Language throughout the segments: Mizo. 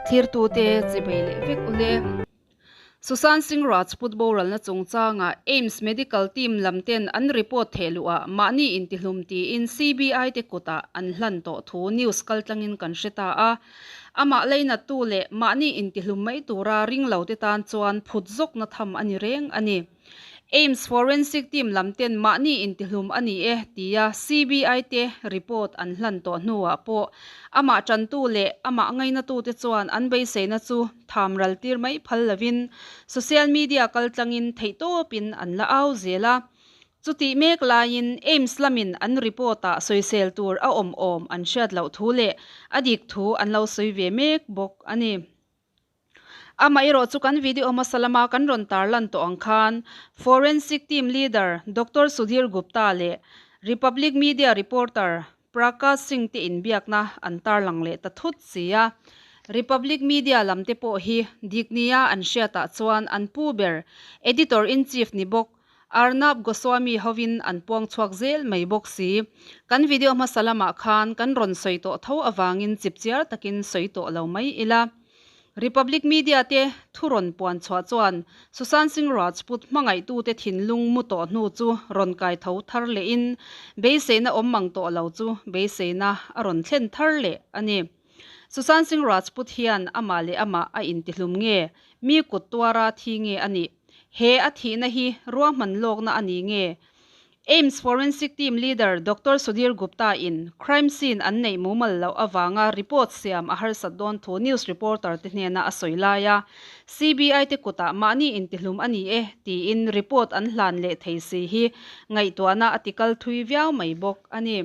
Thlirtute chibei leh vek ule. Sushant Singh Rajput boralna chungchangah AIIMS Medical Team lam ten an report theh luhah mahni intihlum tiin CBI te kutah an hlan tawh thu news kaltlangin kan hre ta a. Amah leinattu leh mahni intihlum mai tura ringlo te tan chuan phut zawkna tham a ni reng a ni. AIIMS Forensic Team lam ten mahni intihlum a ni e tia CBI te report an hlan tawh hnuah pawh amah tantu leh amah ngainatute chuan an beiseina chu tham ral tir mai phal lovin social media kaltlangin theihtawpin an la au zel a. Chutih mek laiin AIIMS lamin an report-ah sawisel tur a awm awm an hriat loh thu leh a dik thu an lo sawi ve mek bawk a ni. Amaherawh chu kan video hmasa lama kan rawn tarlan tawh ang khan Forensic Team Leader Doctor Sudhir Gupta leh Republic Media Reporter Prakash Singh te inbiakna an tarlang leh ta thut si a. Republic Media lam te pawh hi dik nia an hriatah chuan an pu ber Editor-in-Chief ni bawk Arnab Goswami hovin an puang chhuak zel mai bawk si. Kan video hmasa lamah khan kan rawn sawi tawh tho avangin chipchiar takin sawi tawh lo mai ila. Republic Media te thu rawn puan chhuah chuan Sushant Singh Rajput hmangaihtute thinlung mu tawh hnu chu rawn kai tho thar lehin beiseina awm mang tawh lo chu beiseina a rawn thlen thar leh a ni. Sushant Singh Rajput hian amah leh amah a intihlum nge, mi kut tuara thi nge a nih? He a thihna hi ruahman lawkna a ni nge? AIIMS Forensic Team Leader Doctor Sudhir Gupta in crime scene an neih mumal loh avanga report siam a harsat dawn thu news reporter te hnena a sawi lai a, CBI te kutah mahni intihlum a ni e tiin report an hlan leh thei si hi ngaihtuahna a tikal thui viau mai bawk a ni.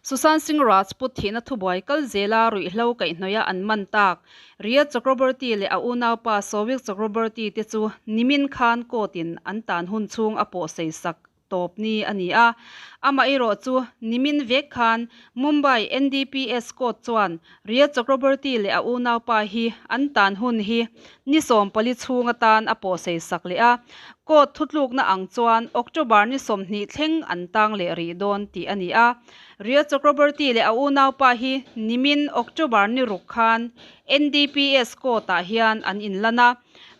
Sushant Singh Rajput thihna thubuai kal zela ruihhlo kaihhnawih a an man tak. Riyad Chakraborty leh a unaupa Souvik Chakraborty te chu nimin khan court in an tan hun chhung a pawhsei sak tawp ni a ni a. Amaherawh chu nimin vek khan Mumbai NDPS court chuan Riyad Chakraborty leh a unaupa hi an tan hun hi ni 14 chhung atan a pawhsei sak leh a. Court thutlukna ang chuan October ni 20 thleng an tang leh rih dawn tih a ni a. Riyad Chakraborty leh a unaupa hi nimin October ni ruk khan NDPS court-ah hian an inlan a.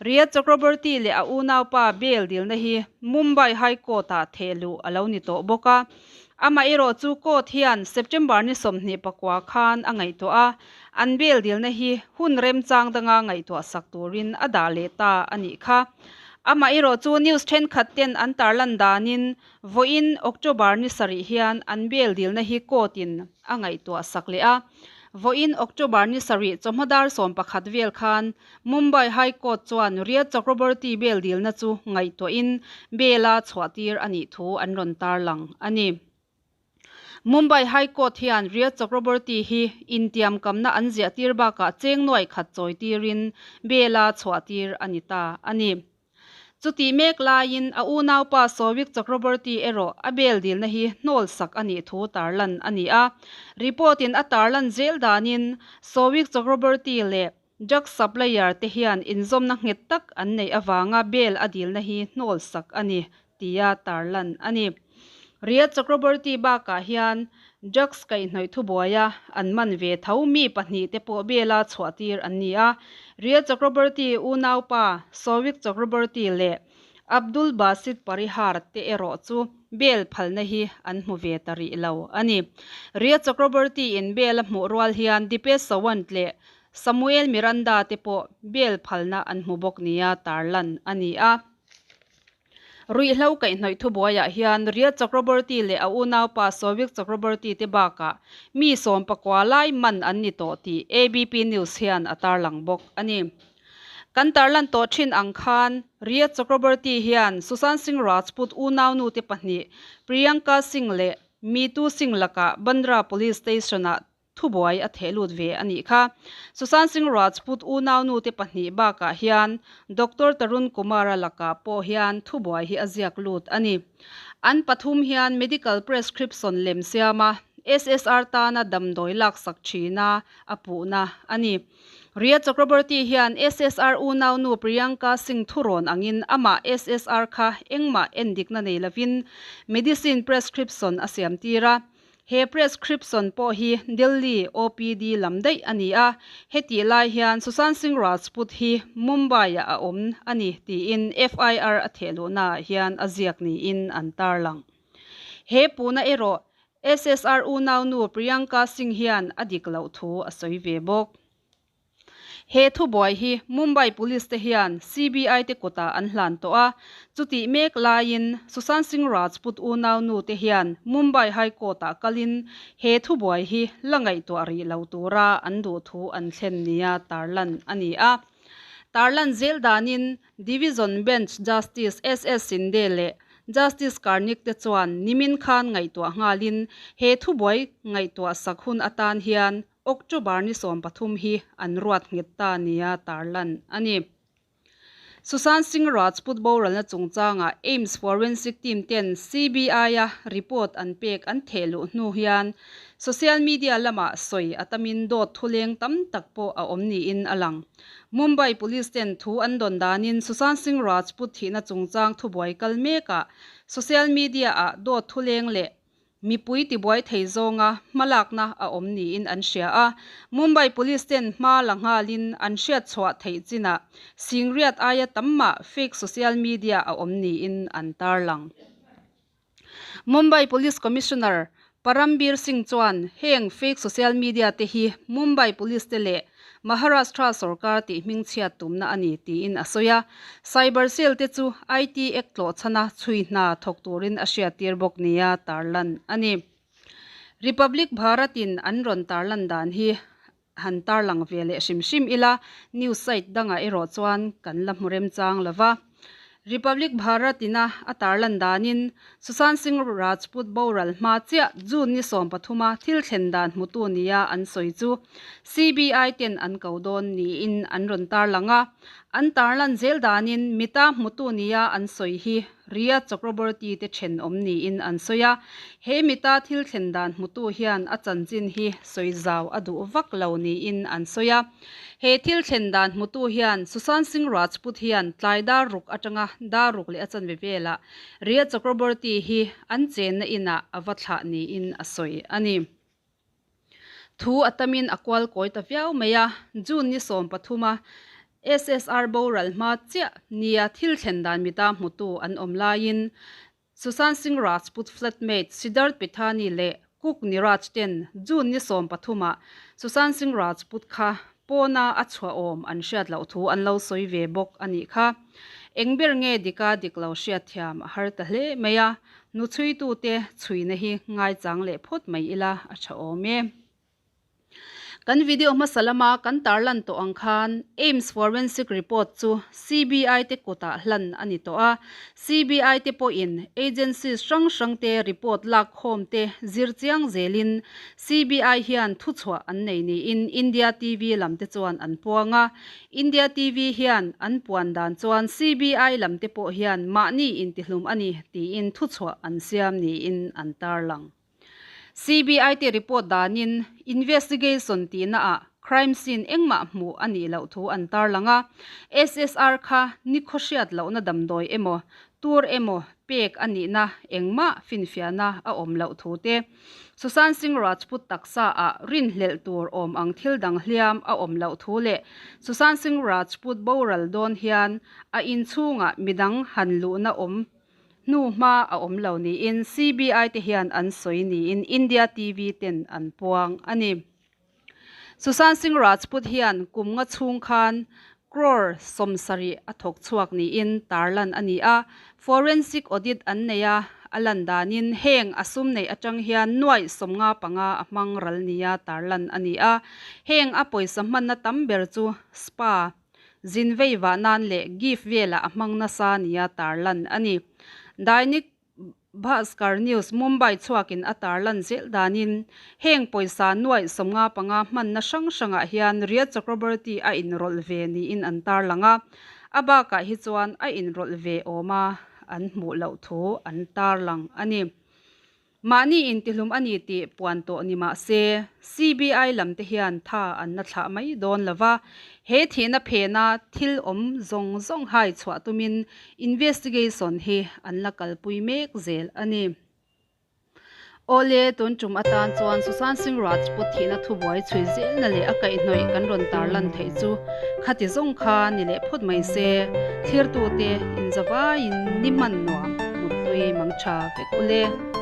Riyad Chakraborty leh a unaupa bail dilna hi Mumbai High Court-ah thehluh a lo ni tawh bawk a. Amaherawh chu court hian September ni 29 khan a ngaihtuah a, an bail dilna hi hun remchang danga ngaihtuah sak turin a dah leh ta a nih kha. Amaherawh chu news thenkhat ten an tarlan danin vawiin October ni sarih hian an bail dilna hi court in a ngaihtuah sak leh a. Vawiin October ni sarih chawhma dar 11 vel khan Mumbai High Court chuan Riyad Chakraborty bail dilna chu ngaihtuahin bail-a chhuahtir a nih thu an rawn tarlang a ni. Mumbai High Court hian Riyad Chakraborty hi intiamkamna an ziahtir bakah cheng nuai khat chawitirin bail-a chhuahtir a ni ta a ni. Chutih mek laiin a unaupa Souvik Chakraborty erawh a bail dilna hi hnawl sak a nih thu tarlan a ni a. Report-in a tarlan zel danin Souvik Chakraborty leh Drug supplier te hian inzawmna nghet tak an neih avanga bail a dilna hi hnawl sak a ni tia tarlan a ni. Riyad Chakraborty bakah hian drugs kaihhnawih thubuaia an man ve tho mi pahnih te pawh bail-a chhuahtir an ni a. Riyad Chakraborty unaupa Souvik Chakraborty leh Abdul Basit Parihar te erawh chu bail phalna hi an hmu ve ta rih lo a ni. Riyad Chakraborty-in bail a hmuh rual hian Dipesh Sawant leh Samuel Miranda te pawh bail phalna an hmu bawk nia tarlan a ni a. Ruihhlo kaihhnawih thubuaiah hian Riyad Chakraborty leh a unaupa Souvik Chakraborty te bakah mi 19 lai man an ni tawh tih ABP News hian a tarlang bawk a ni. Kan tarlan tawh thin ang khan Riyad Chakraborty hian Sushant Singh Rajput unaunu te pahnih Priyanka Singh leh Meetu Singh lakah Bandra Police Station-ah thubuai a theh lut ve a nih kha. Sushant Singh Rajput unaunu te pahnih bakah hian Doctor Tarun Kumar-a lakah pawh hian thubuai hi a ziak lut a ni. An pathum hian medical prescription lem siama SSR tana damdawi laksak thina a puhna a ni. Rhea Chakraborty hian SSR unaunu Priyanka Singh thurawn angin amah SSR kha engmah endikna nei lovin medicine prescription a siam tir a. He prescription pawh hi Delhi OPD lam daih a ni a, hetih lai hian Sushant Singh Rajput hi Mumbai-ah a awm a ni tiin FIR a thehluhnaah hian a ziak niin an tarlang. He puhna erawh SSR unaunu Priyanka Singh hian a dik loh thu a sawi ve bawk. He thubuai hi Mumbai Police te hian CBI te kutah an hlan tawh a, chutih mek laiin Sushant Singh Rajput unaunu te hian Mumbai High Court ah kalin he thubuai hi la ngaihtuah rih lo tura an duh thu an thlen nia tarlan a ni a. Tarlan zel danin Division Bench Justice SS Shinde leh Justice Karnik te chuan nimin khan ngaihtuah nghalin he thubuai ngaihtuah sak hun atan hian October ni 13 hi an ruat nghet ta nia tarlan a ni. Sushant Singh Rajput boralna chungchangah AIIMS Forensic Team ten CBI-a report an pek an theh luh hnu hian social media lamah sawi a tamin dawt thuleng tam tak pawh a awm niin a lang. Mumbai Police ten thu an dawn danin Sushant Singh Rajput thihna chungchang thubuai kal mekah social media-ah dawt thuleng leh Mipui tibuai thei zawnga hmalakna a awm niin an hria a, Mumbai Police ten hma la nghalin an hriat chhuah theih chinah Singriat aia tam mah fake social media a awm niin an tarlang. Mumbai Police Commissioner Parambir Singh chuan heng fake social media te hi Mumbai Police te leh Maharashtra sorkar tih hmingchhiat tumna a ni tiin a sawi a, cyber cell te chu IT Act tlawhchhana chhui hna thawk turin a hriattir bawk nia tarlan a ni. Republic Bharat-in an rawn tarlan dan hi han tarlang ve leh hrim hrim ila, news site dangah erawh chuan kan la hmu remchang lo va. Republic Bharat-ina a tarlan danin Sushant Singh Rajput boral hma chiah June ni 13 a thil thlen dan hmutu nia an sawi chu CBI ten an ko dawn niin an rawn tarlang a. An tarlan zel danin mita hmutu nia an sawi hi Rhea Chakraborty te thenawm niin an sawi a. He mita thil thlen dan hmutu hian a chanchin hi sawi zau a duh vak lo niin an sawi a. He thil thlen dan hmutu hian Sushant Singh Rajput hian tlai dar ruk atanga dar ruk leh a chanve velah Rhea Chakraborty hi an chenna inah a va thlah niin a sawi a ni. Thu a tamin a kual kawi ta viau mai a, June ni 13 a SSR boral hma chiah nia thil thlen dan mita hmutu an awm laiin Sushant Singh Rajput flatmate Siddharth Pithani leh Cook Niraj ten June ni 13 ah Sushant Singh Rajput kha pawna a chhuah awm an hriat loh thu an lo sawi ve bawk a nih kha. Eng ber nge dika dik lo hriat thiam a har ta hle mai a, nu chhuitute chhuina hi ngaichang leh phawt mai ila a tha awm e. Kan video hmasa lama kan tarlan tawh ang khan AIIMS forensic report chu CBI te kutah hlan a ni tawh a. CBI te pawhin agencies hrang hrang te report lak khawm te zir chiang zelin CBI hian thuchhuah an nei niin India TV lam te chuan an puang a. India TV hian an puan dan chuan CBI lam te pawh hian mahni intihlum a ni tiin thuchhuah an siam niin an tarlang. CBI te report danin investigation tihna ah crime scene engmah hmuh a nih loh thu an tarlang a, SSR kha nikhaw hriat lohna damdawi emaw tur emaw pek a nihna engmah finfiahna a awm loh thu te, Sushant Singh Rajput taksa ah rinhlelh tur awm ang thil dang hliam a awm loh thu leh Sushant Singh Rajput boral dawn hian a inchhungah midang han luhna awm Hnu hma a awm lo niin CBI te hian an sawi niin India TV ten an puang a ni. Sushant Singh Rajput hian kum nga chhung khan crore 70 a thawk chhuak niin tarlan a ni a, forensic audit an nei a, a lan danin heng a sum neih atang hian nuaih 55 a hmang ral nia tarlan a ni a, heng a pawisa hmanna tam ber chu spa Zin vei vah nan leh gift velah a hmang nasa nia tarlan a ni. Dainik Bhaskar News Mumbai chhuakin a tarlan zel danin heng pawisa nuaih 55 hmanna hrang hrangah hian Rhea Chakraborty a inrawlh ve niin an tarlang a, a bakah hi chuan a inrawlh ve awma an hmuh loh thu an tarlang a ni. Mahni intihlum a ni tih puan tawh ni mah se, CBI lam te hian tha an la thlah mai dawn lo va, he thihna phena thil awm zawng zawng hai chhuah tumin investigation hi an la kalpui mek zel a ni. Awle, tun tum atan chuan Sushant Singh Rajput thihna thubuai chhui zelna leh a kaihhnawih kan rawn tarlan theih chu khati zawng kha ni leh phawt mai se, thlirtute inzavaiin ni hman nuam muttui mang tha vek ule.